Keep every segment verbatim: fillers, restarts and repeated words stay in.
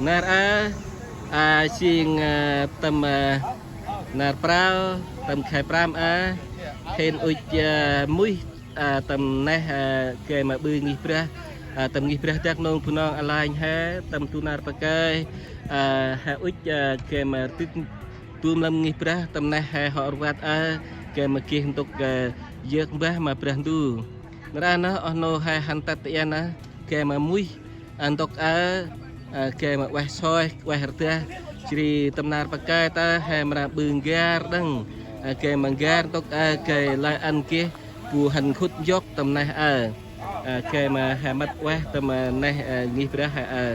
Nar a, a, jêng, a, tâm, a, nar prao, tâm khay prăm a, hên ŭch, a, muih, a, tâm neh, a, gay ma ƀư ngih brah, a, tâm ngih brah Dak Nông Bunong alanh he, tâm du nar pakơi, a, he ŭch, a, gay ma dâk du mlâm ngih brah, tâm neh he hŏ rvăt a, gay ma geh ntŭk, a, yơk mbah ma Brah Ndu. Nar a nơh oh nô he hăn tât ti a nơh, gay ma muih, a, ntŭk a, a, gay ma ueh soi, ueh rdah. Jêh ri tâm nar pakơi ta he mra ƀư n'gar đŏng, a, gay ma n'gar ntŭk a, gay lơi ăn geh bu hăn nkhŭt njŏk tâm neh a. A, gay ma he mât ueh tâm, a, neh, a, ngih brah he a.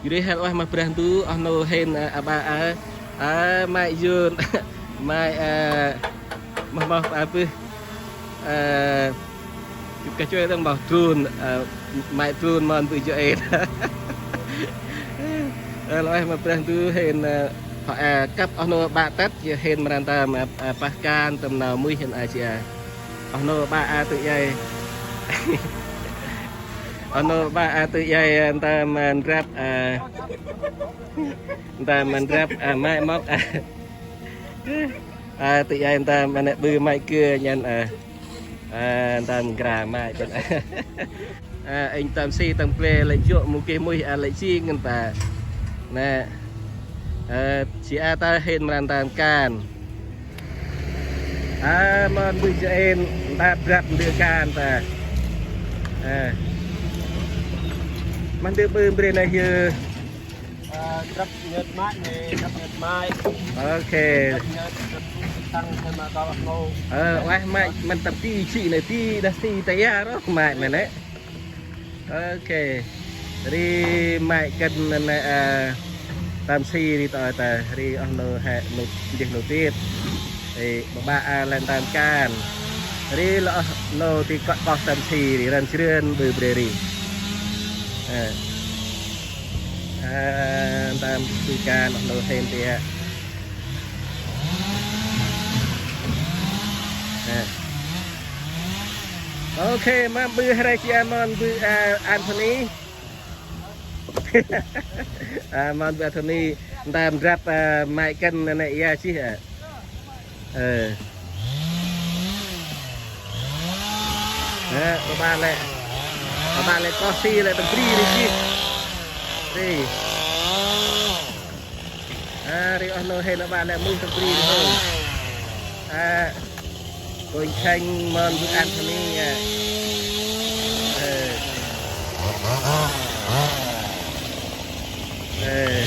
Jêh ri hên ueh ma Brah Ndu, oh nô hên, a, aƀă a. A, Mai Yun, Mai, a, moh moh a bơh. A, Kah chuê đŏng moh Drôn, a, Mai Drôn mon bơh jŏ êt. A, lơi ueh ma Brah Ndu hên, a, hŏ, a, kăp oh nô aƀă tât, jêh hên mra ntơm, a, a, pah kan tâm nau muih hên a jêh a. Oh nô aƀă a tơ jay. Oh nô aƀă a tơ jay, a, ntơm, a, ndrăp, a, ntơm, a, ndrăp, a, Mai mâp, a. A, tơ jay ntơm, a, nê ƀư Mai kơ nhăn, a. A, ntơm nkra Mai kơ. A, anh ntơm si tâm ple lĕ jŏ mâu geh muih, a, lĕ jêng ngăn ta. Nê. A, jêh a ta hên mra ntơm kan. A, mon bơh jŏ êt, ntap drăp ndơ kan ta. A. Mah ndơ ƀư mbre nê hiơ. A, drăp nhơt Mai nê, drăp nhơt Mai. Ok. Drăp nhơt, drăp tăng thêm mà đo lô. Ơ, ueh Mai, măn tâm ti jê̆ nê ti, đah ti ta ya rŏ Mai măn nê. Ok. Ri Mai kăn nê, a, ntơm si ri ta, ta, ri oh nô he, nô, ndih nô tip. Ri, ba ba a lĕ ntơm kan. Ri lơ oh nô ti kŏ koh ntơm si ri, răn jrơ̆n ƀư bre ri. A. A, ntơm si kan oh nô hên ti a. A. Ok, mâm ƀư hre jêh a mon bơh, a, Anthony. A, mon bơh Anthony, ntơm drăp, a, Mai kăn nê, nê ya jêh a. Ơ. Ơ, ba ba lĕ. Ba ba lĕ koh si lĕ tâm bri ri jêh. Ri. A, ri oh nô hên aƀă lĕ muih tâm bri ri hên. A, kônh khanh mon bơh Anthony a. Ơ. Ơ.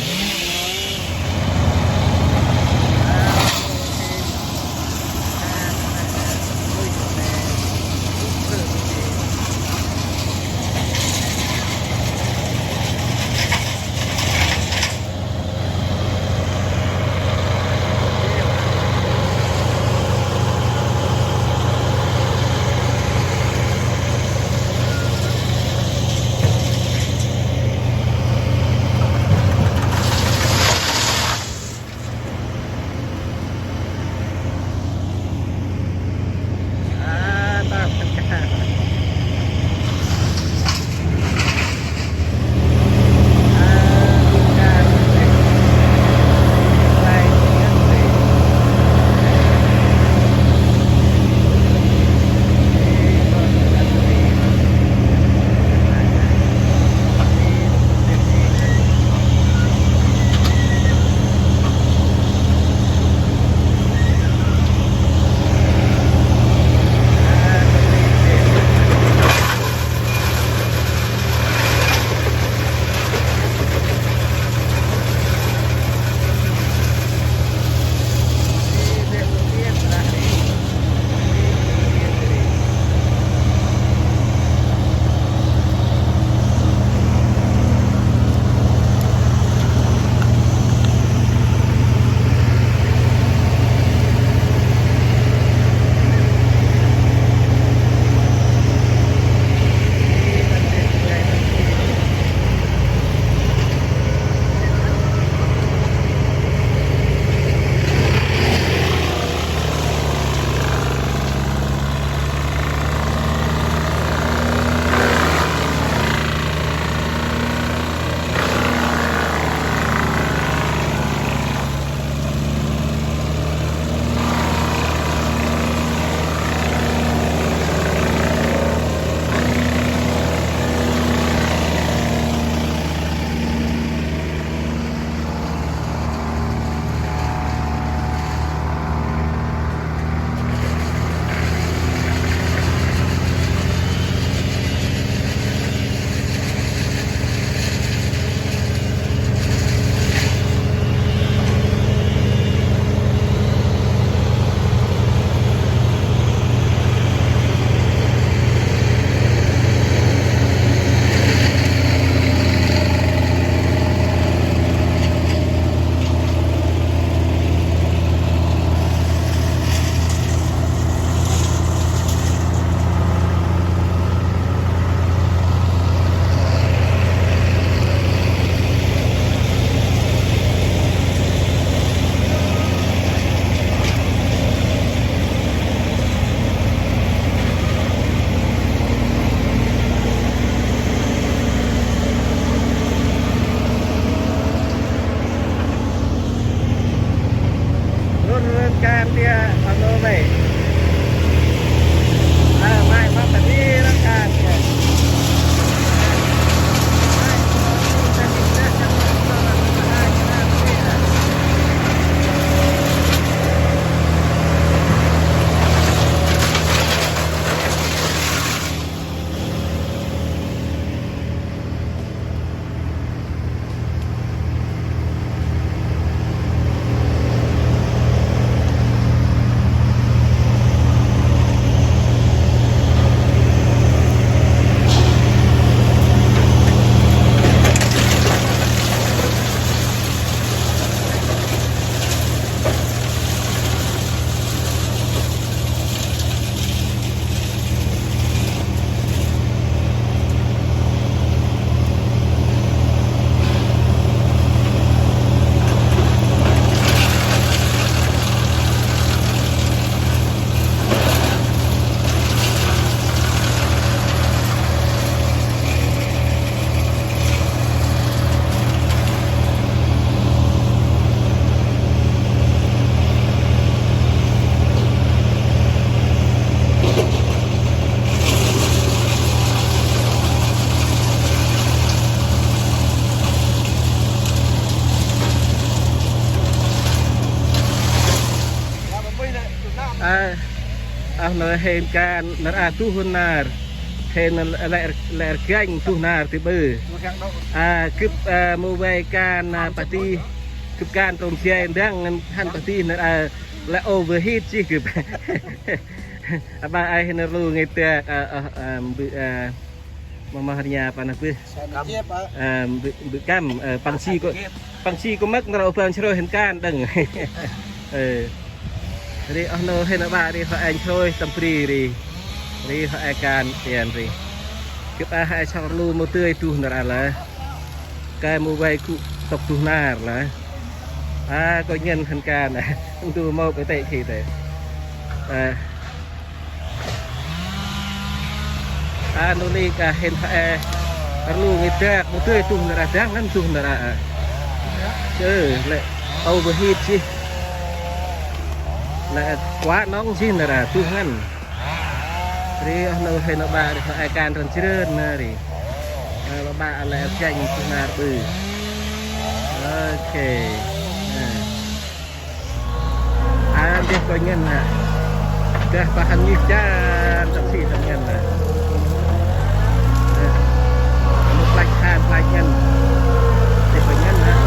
A, a, nơh hên kan nar a tuh nar. Hên lĕ, lĕ rganh tuh nar ti ƀư. A, gâp, a, mâu vay kan, a, pati. Gâp kan trôm jay ndăng hăn pati nar a lĕ overheat jêh gâp. A, ƀă ai hên rlu ngơi dak, a, a, a, ƀư, a, Mâ mâ rnha pă nơh bơh. Ơ, mbơ̆, mbơ̆ kăm, ơ, păng si kô, păng si kô mâk nđra u păng srôi hên kan đŏng. Ơ. Ri oh nô hên aƀă ri hŏ êng srôi tâm bri ri. Ri hŏ êng kan tian ri. Gâp a hŏ êng sŏk rlu mâu dơi tuh nđra lah. Kơi mâu vay gŭ tŏk tuh nar lah. A, kônh ngăn hên kan. Ntu mâu bê tê khi tê. Ơ. A, nô li ka hên hŏ êng rlu ngơi dak, mâu dơi tuh nđra dak ngăn tuh nđra a. Ơ, lĕ overheat jêh. Lĕ kuă nŏng jêh nđra tuh ngăn. Ri oh nô hên aƀă ri hŏ êng kan răn jrơ̆n nơh ri. Ơ, aƀă lĕ rganh tuh nar ƀư. Ôkê. Ơ. A, ndeh kônh ngăn hă. Dah pah hăn ngih jan, tâm si tâm ngăn hă. Ơ. Mâu plăch han, plăch ngăn. Ndeh kônh ngăn hă. Ơ.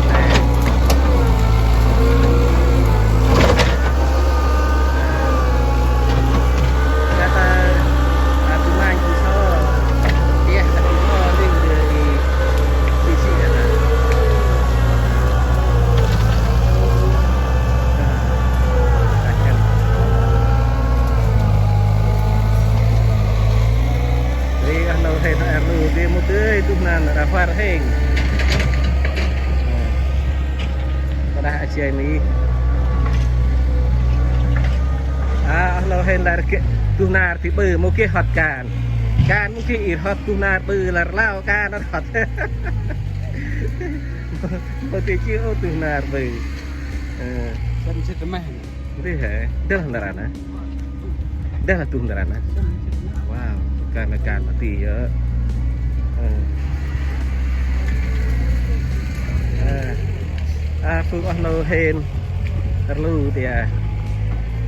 A, Ri oh nô hên êng rlu dê mâu dơi tuh nar nđra huar hêng. Pă đah a jay mi. A, oh nô hên lar geh tuh nar ti ƀư mâu geh hŏt kan. Kan mâu geh ir hŏt tuh nar ƀư lar rlau kan hŏt. Mâu dơi chi ô tuh nar ƀư. Ơ. Sân sĭt meh. Ndih hê, dah lah nđra nơh. Dah lah tuh nđra nơh. Wow, kan kan pă ti yơh. Ơ. Ơ. A, phung oh nô hên rlu ti a.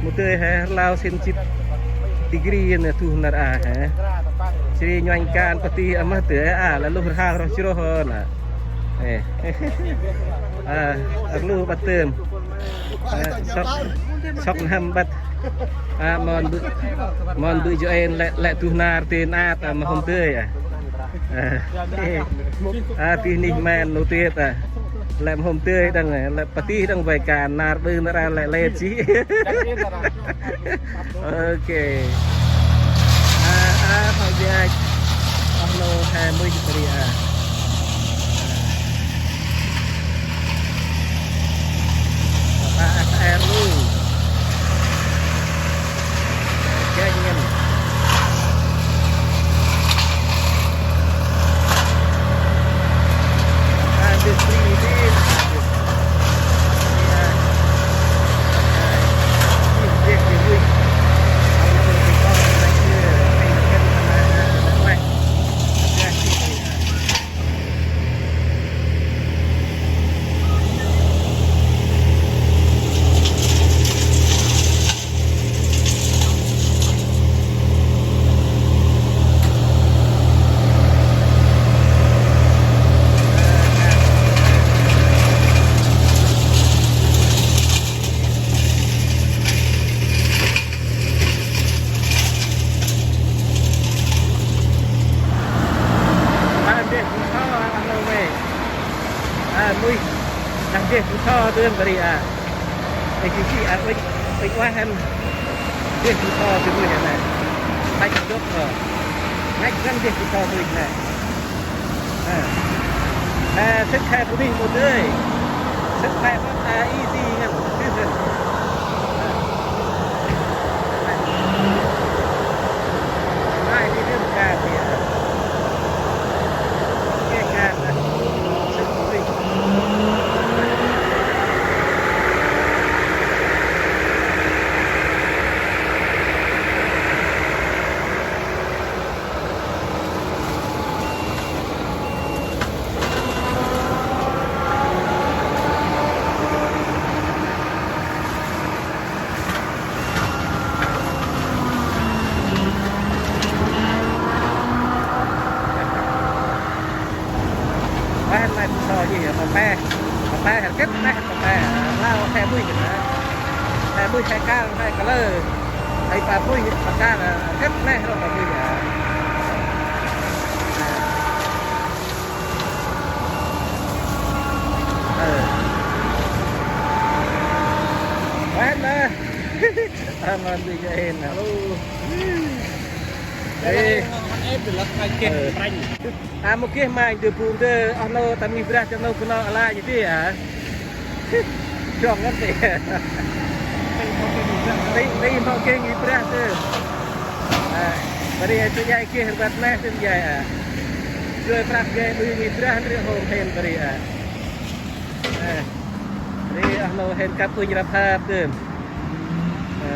Mâu dơi hê rlau sĭn jêt degree nơh tuh nđra hê. Jêh ri nhuanh kan pă ti a mah dơi a, lah luh rhao roh jroh nơh. Ê. A, rlu băt tơm. A, sŏk, sŏk n'hâm băt. A, mon bu, mon bu jŏ ên lĕ, lĕ tuh nar ti nat, a, ma hôm dơi, a. A, a, ti nih men nô tiêt, a. Lĕ ma hôm dơi đŏng, a, lĕ pă ti đŏng vay kan nar ƀư nđra lĕ lêt jêh. Ôkê. A, a, hŏ jay. Oh nô hê mui jêh ri a. Pă a êng rlu. Jay ngăn. Muih, neh ndeh bu tho dơm bri a. Ê, ki ki a, uănh, uănh uah hăn. Ndeh bu tho dơm muih hăn a. Tăch dôk ro. Ngăch ngăn ndeh bu tho dơm muih hăn a. A. A, sĭt khay bunuyh mâu dơi. Sĭt khay băt a, i di ngăn, di ngăn. A. Mai di dơm ka di a. Kê ka a. Sĭt bunuyh. Ueh, nai bu tho jêh, pa pe. Pa pe, hên gĭt neh, pa pe. Lao, khe bui gĭt neh. Khe bui, khe kar, khe kalơ. Khe pa bui, pa kar, gĭt neh, ro pa bui, a. Ơ. Ueh, neh. Aman bui, hên, a. Alo. Ê. Ê. Ơ. A, mâu geh ma ndơ bu ndơ, oh nô, tâm ngih brah, tâm nô bu nô, ala, jêh di, a. Dŏng ngăn ti. Ti, ti, mâu geh ngih brah, tơ. A, bri, a, tơ jay geh, rbat neh, tơm jay, a. Joi prăk jay, ƀư ngih brah, ndri hôm hên, bri, a. A. Bri, oh nô, hên kăp uănh rap hap, tơm. A.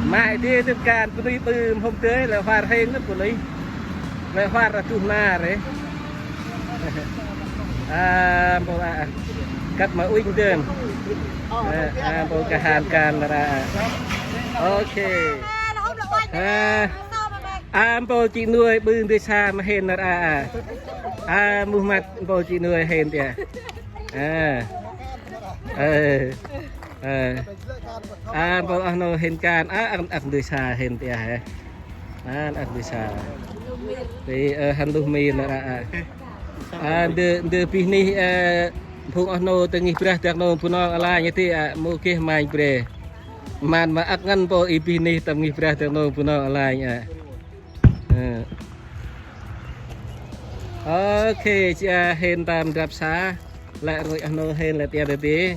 Mai di, tơm kan, bunuyh ƀư, hôm dơi, lĕ huar hên, nă bunuyh. Lĕ huar rah duh nar ri. A, mpôl a. Kăp ma uănh dơm. A, a, mpôl kahan kan nar a. Ôkê. A, a, mpôl Chị Nuôi ƀư ndơ sa ma hên nar a. A, muh măt mpôl Chị Nuôi hên tiah. A. Ơ. Ơ. A, mpôl oh nô hên kan. A, ăn ăk ndơ sa hên tiah, he. Ăn ăk ndơ sa. Ti, ơ, hăn luh mi nar a. A, ndơ, ndơ bih nih, ơ, phung oh nô tâm ngih brah dak nô bu nô alanh ti a, mâu geh manh bre. Man ma ăk ngăn mpôl i bih nih tâm ngih brah dak nô bu nô alanh a. Ơ. Ôkê, jêh a hên tâm drăp sa. Lĕ rngôch oh nô hên lĕ tiah dadê.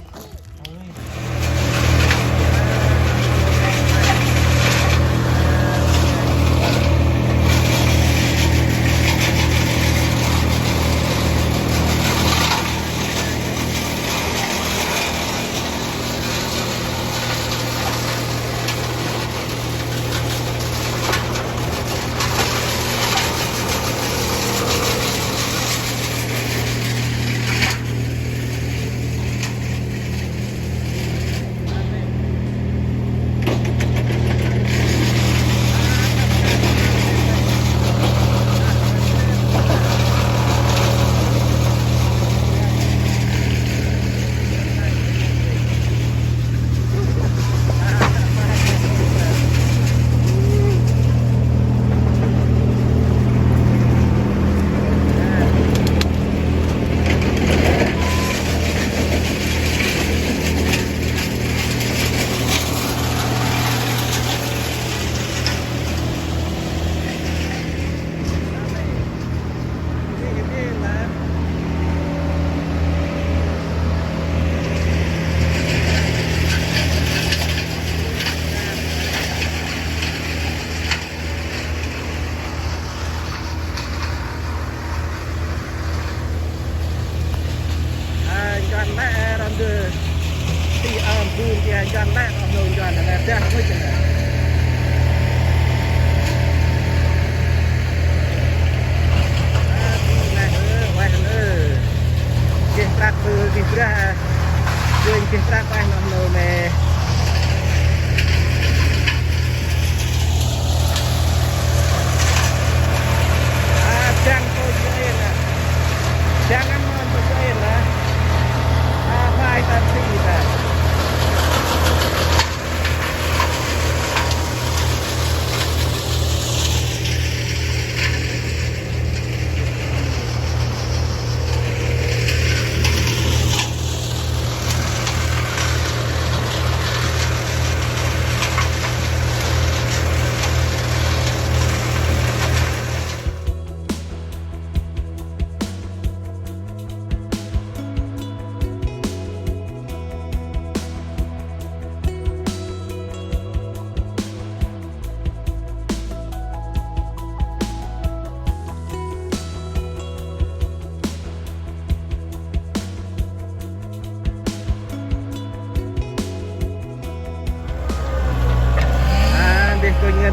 A, nchuăn lĕ, ơ, răm dơ. Ti, ơ, bun ti, a, nchuăn lĕ, ơ, nô nchuăn lĕ, dah mŭt lĕ. A, ti lĕ, ơ, ueh, ơ. Geh prăk bơ, geh brah. Geh, geh prăk ueh, nô, nô, me. A, jăng kôch jêh ê nă. Jăng ăn mon kôch jêh ê nă. A, bai tâm si ta.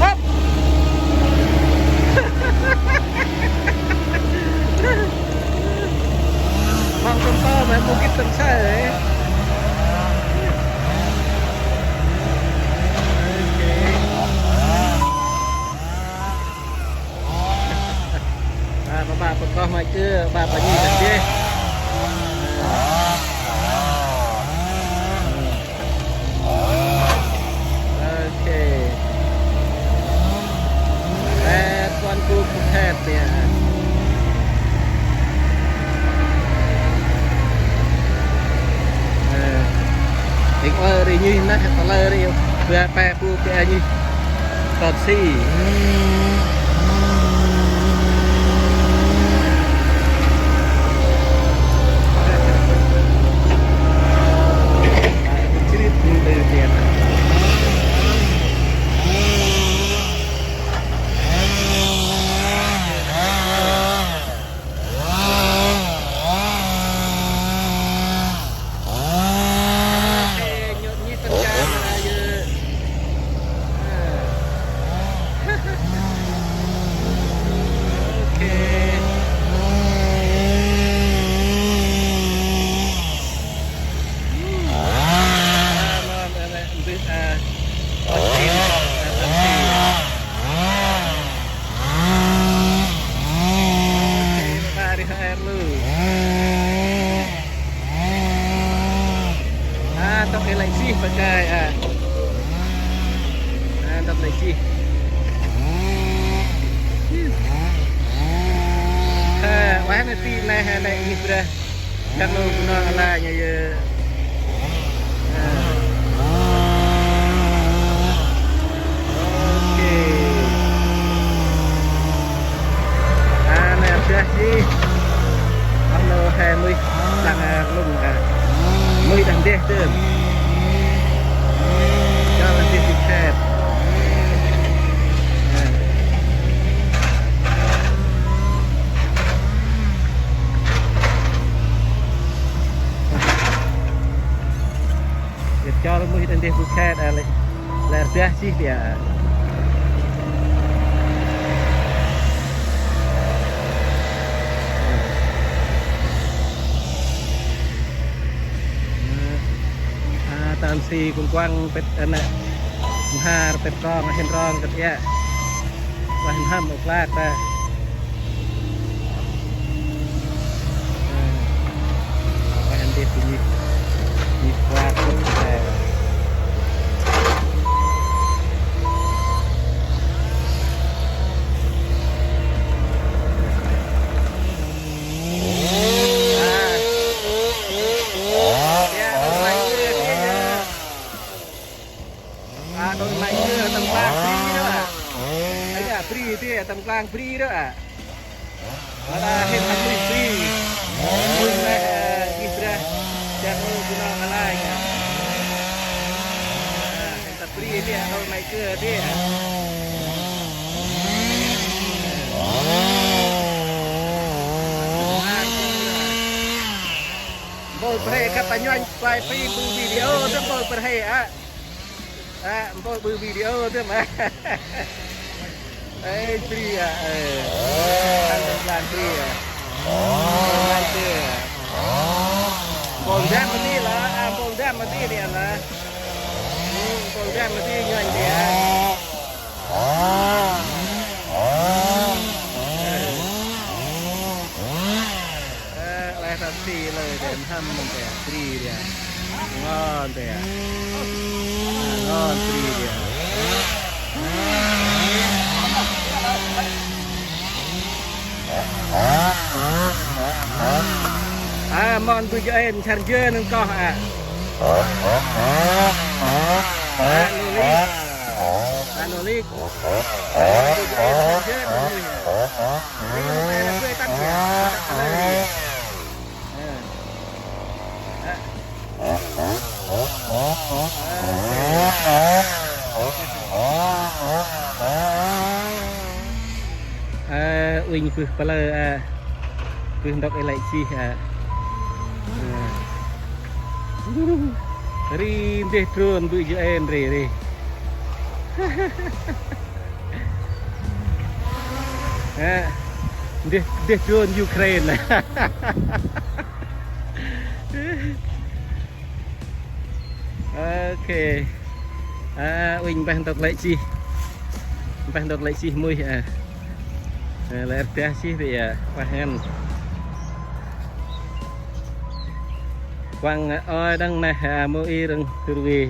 Hop. Mong tôm to mê mâu gĭt tâm saơ ê. Ba, ba, ba, pơk koh ma chư, ba, ba, nhi, ba, dê. Ok. Ê, tuan ku, ku khet ya. Ê. Êng ơ ri nhi nơh, ta lơ ri, ba, ba, bu, ba, nhi. Tơt si. Ê, ba ri hơ er lu. A, ntŭk i lĕ jêh, ba kai, a. A, ntŭk lĕ jêh. Hơ, ueh nê ti nê, hơ nê, ih brah. Căng lu, bu nơh ala nha yơ. Ok. A, nê dah jêh. Alo, he mui. Căng, a, lŭng, a. Mui dah ndeh tơm. Căng dah ndeh tơm. A. Gĭt chol mui dah ndeh bu khet a lĕ. Lĕ rdah jêh dia. A, tơm si kuăng kuăng pĭt a nê. Mhar pĭt rong, hên rong kơt ia. Ueh n'hâm ôk lak ta. Ang bri ro a. Mara hên hăn lui bri. Lui meh, ơ, ngih brah. Dak mơ Bunong a lai a. Ơ, hên tât bri dê a, đôi mày kơ dê a. Mpôl pơrhê khăp ta nhuanh play phim ƀư video tơm mpôl pơrhê a. A, mpôl ƀư video tơm a. Ê, bri a, ê. Ăn tơm plan bri a. Mpôl ngan bri a. Mpôl ngan bri lah, a, mpôl ngan bri ni a lah. Mpôl ngan bri nhuanh bri a. Ơ, lai tât ti lơi dê, mhâm mong dê, bri dê. Ngon dê. Ngon bri dê. A, mon bu jơ en, char jơ nâng koh a. A, nô lik. A, nô lik. Ơ, uănh bơh plơ a. Bơh ntŭk ê lĕ jêh a. Ri ndeh drôn bơh jơ en ri ri. Ha, ndeh, ndeh drôn Ukraine. Ok. A, uănh mpeh ntŭk lĕ jêh. Mpeh ntŭk lĕ jêh muih a. A, lĕ rdah jêh ri a, pah ngăn. Kuăng, a, ôi đăng neh, a, mâu i răng tŭr wi.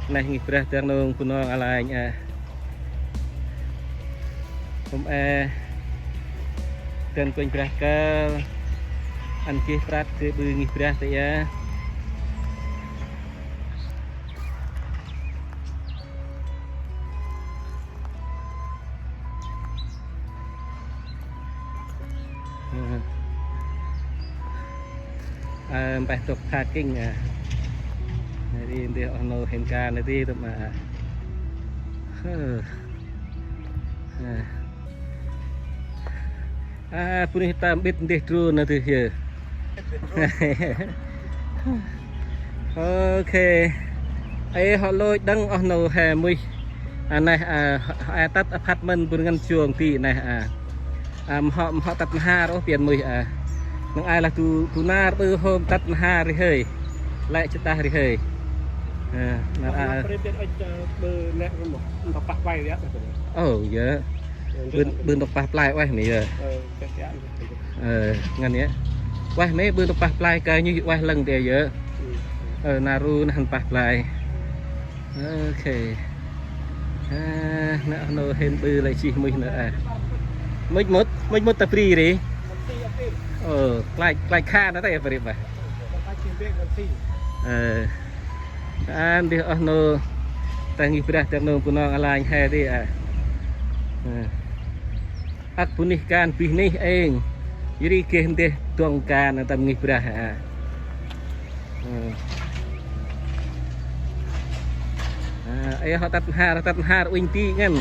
Neh ngih brah Dak Nông Bunong a lanh a. Hôm e, dăn kônh brah kơl, ăn geh prăt geh ƀư ngih brah tê a. Ơ, mpeh ntŭk parking a. Ri ndeh oh nô hên kan a ti tơm a. Hơ. A. A, bunuyh ta mbĭt ndeh drôn a dih yơ. Ok. Ê, hŏ lôch đăng oh nô he muih. A neh, a, hŏ, hŏ, a, tât apartment bu ngăn chuông ti neh a. A, mhŏ, mhŏ tât nhar ôh pian muih a. Năng ai lah du, du nar ƀư hôm tât nhar ri hơi. Lĕ chơt đah ri hơi. A, nar a. Ơ, yơ. Ƀưn, ƀưn ntŭk pah play ueh mê yơ. Ơ, ngăn yơ. Ueh mê ƀưn ntŭk pah play kơ nhuih ueh lăng dê yơ. Ơ, nar ru năn pah play. Ok. A, nă oh nô hên ƀư lĕ jêh muih nă a. Muih mŭt, muih mŭt ta bri ri. Ơ, klach, klach khan nă ta yơ bri bah. Ơ. A, ndih oh nô ta ngih brah Dak Nông Bunong a lanh he dê a. Ơ. Ăk bunuyh kan bih nih êng. Jêh ri geh ndeh dŏng kan tâm ngih brah a. Ơ. A, ê hŏ tât nhar, tât nhar uănh ti ngăn.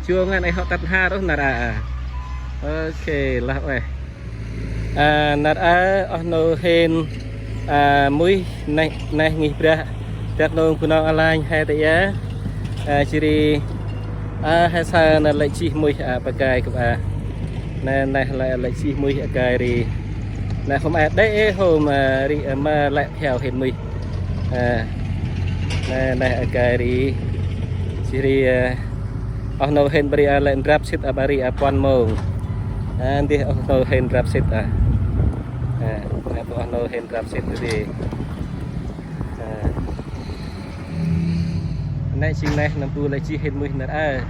Chuông ngăn ê hŏ tât nhar ôh nar a. Ok, lah ueh. A, nar a, oh nô hên, a, muih neh, neh ngih brah Dak Nông Bunong a lanh he ta yơ. A, jêh ri, a, he saơ nă lĕ jêh muih a, pa kai kŭp a. Neh, neh lĕ, lĕ jêh muih a kai ri. Neh hôm a đê̆ hôm, a, ri, a, ma lĕ phiao hên muih. A, neh, neh a kai ri. Jêh ri, a, oh nô hên bri a lĕ ndrăp sĭt a bri a puăn mông. A, ndih oh nô hên ndrăp sĭt a. A, neh oh nô hên ndrăp sĭt ri. A. Neh jêng neh nâm bu lĕ jêh hên muih nar a.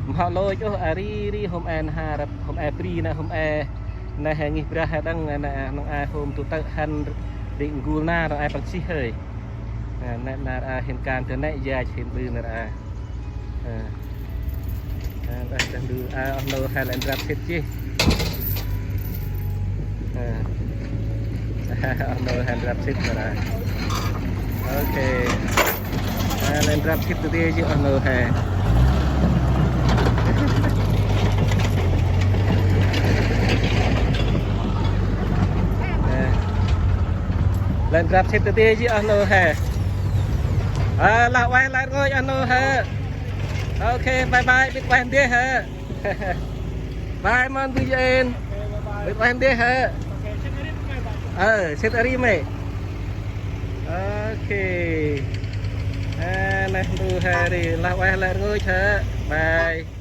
Mhŏ lôch ôh a ri ri hôm e nhar, hôm e bri nă hôm e. Neh ngih brah a đăng nă a nâng a hôm tu tơ̆ hăn ri n'gul nar a păng jêh hơi. A, neh nar a hên kan tơ neh yach hên ƀư nar a. A. Ơ, ơ, ơ, ơ, oh nô he lĕ ndrăp sĭt jêh. Ơ. Oh nô he ndrăp sĭt mra. Ôkê. Ơ, lĕ ndrăp sĭt tơ ti jêh oh nô he. Ơ. Lĕ ndrăp sĭt tơ ti jêh oh nô he. Ơ, lah ueh lĕ rngôch oh nô he. Ôkê, bye bye, bit ueh ndeh he. Bye mon bu jên. Bit ueh ndeh he. Ơ, sĭt a ri mê. Ôkê. Ơ, neh ntu he ri, lah ueh lĕ rngôch he. Bye.